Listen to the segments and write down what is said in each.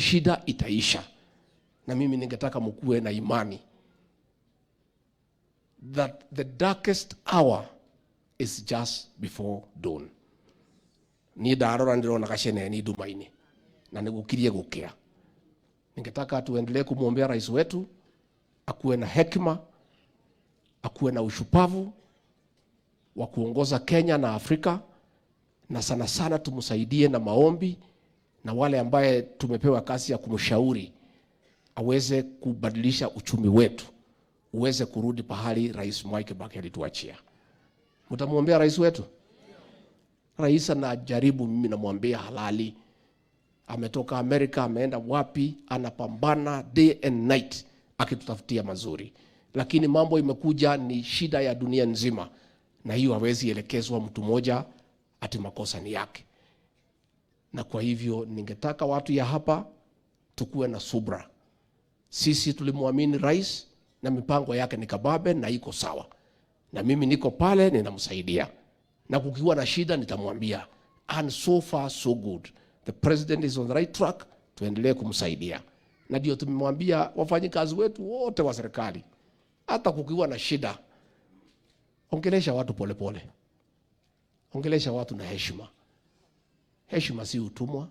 Shida itaisha, na mimi ningetaka mkuwe na imani that the darkest hour is just before dawn. Ni ndarora ndirona gacene ni nduma-inĩ na nĩgũkirie gũkĩa. Ningetaka tuendelee kumwombea rais wetu akuwe na hekima, akuwe na ushupavu wa kuongoza Kenya na Afrika, na sana sana tumsaidie na maombi na wale ambaye tumepewa kazi ya kumshauri aweze kubadilisha uchumi wetu uweze kurudi pahali Rais Mwai Kibaki alituachia. Mtamwombea rais wetu? Rais anajaribu, mimi namwambia halali. Ametoka Amerika, ameenda wapi, anapambana day and night akitutafutia mazuri, lakini mambo imekuja ni shida ya dunia nzima, na hiyo hawezi elekezwa mtu mmoja ati makosa ni yake. Na kwa hivyo ningetaka watu ya hapa tukuwe na subra. Sisi tulimwamini rais na mipango yake ni kabambe na iko sawa, na mimi niko pale ninamsaidia, na kukiwa na shida nitamwambia. And so far so good, the president is on the right track, tuendelee kumsaidia, na ndio tumemwambia wafanyikazi wetu wote wa serikali, hata kukiwa na shida, ongelesha watu polepole pole. Ongelesha watu na heshima. Heshima si utumwa.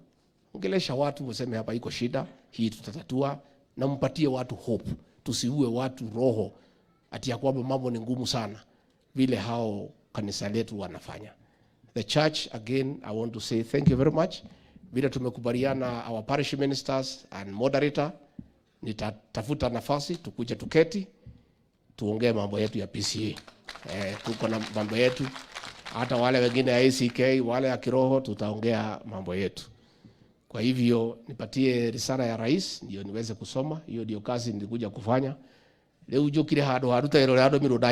Ongelesha watu useme hapa iko shida hii, tutatatua, na mpatie watu hope. Tusiue watu roho ati ya kwamba mambo ni ngumu sana vile hao kanisa letu wanafanya. The church, again, I want to say thank you very much. Vile tumekubaliana, our parish ministers and moderator, nitatafuta nafasi tukuje tuketi tuongee mambo yetu ya PCEA. Tuko na mambo yetu, hata wale wengine ya ACK, wale ya kiroho, tutaongea mambo yetu. Kwa hivyo nipatie risala ya rais ndio niweze kusoma. Hiyo ndio kazi nilikuja kufanya. Riu njukire handu haruta iro andu mirunda.